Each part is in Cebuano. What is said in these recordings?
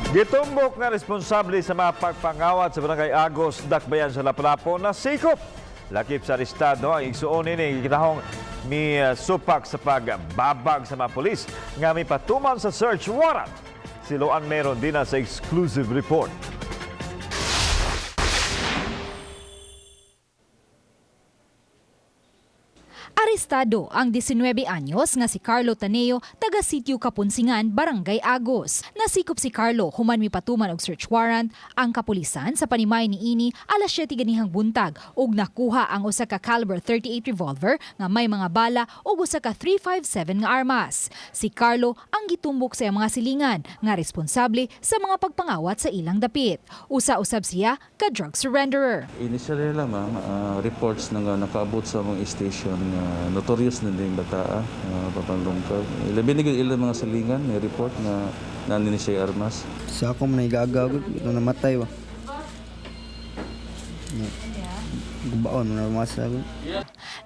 Gitumbok nga responsable sa mga pagpangawat sa Barangay Agos, Dakbayan sa Lapu-Lapu na sikop. Lakip sa arestado ang igsuon ini gitahong mi supak sa pagbabag sa mga pulis nga mipatuman sa search warrant. Si Loan Meron din na sa exclusive report. Arestado ang 19 anyos nga si Carlo Taneo, taga Sitio Kapunsingan, Barangay Agos. Nasikop si Carlo human mipatuman og search warrant ang kapulisan sa panimay niini alas 7 ganihang buntag ug nakuha ang usa ka caliber 38 revolver nga may mga bala ug usa ka 357 nga armas. Si Carlo ang gitumbok sa iyang mga silingan nga responsable sa mga pagpangawat sa ilang dapit. Usa-usab siya ka drug surrenderer. Initially lamang, reports na nga nakaabot sa mga station nga notorious na din bataa, papanlungkab. Labi na gyud ilang mga silingan, may report nga nani ni siya armas. Sa ako man nagagago, ito namatay ba. Gubaon na masa ko.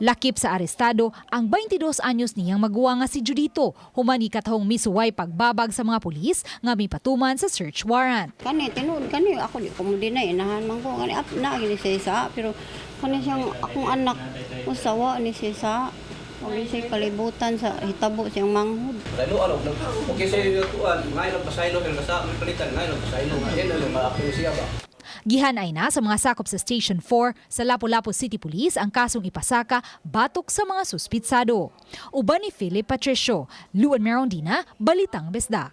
Lakip sa arestado ang 22 anyos niyang maguwa nga si Judito, human ikatahong misuway pagbabag sa mga pulis nga mipatuman sa search warrant. Kani tinuod kani ako di ko mo dinay inahan man ko kani ap na gini siya sa pero kani siyang akong anak usawa ni siya sa wa ni siya kalibutan sa hitabo siyang manghud. Lalo ano, okay sa iyo tuan, ngayon ang pasaylo pero sa aming palitan, ngayon ang pasaylo, ngayon ang malaki siya ba. Gihanay na sa mga sakop sa Station 4 sa Lapu-Lapu City Police ang kasong ipasaka batok sa mga suspitsado. Uban ni Philip Patricio, Luan Merondina, Balitang Bisdak.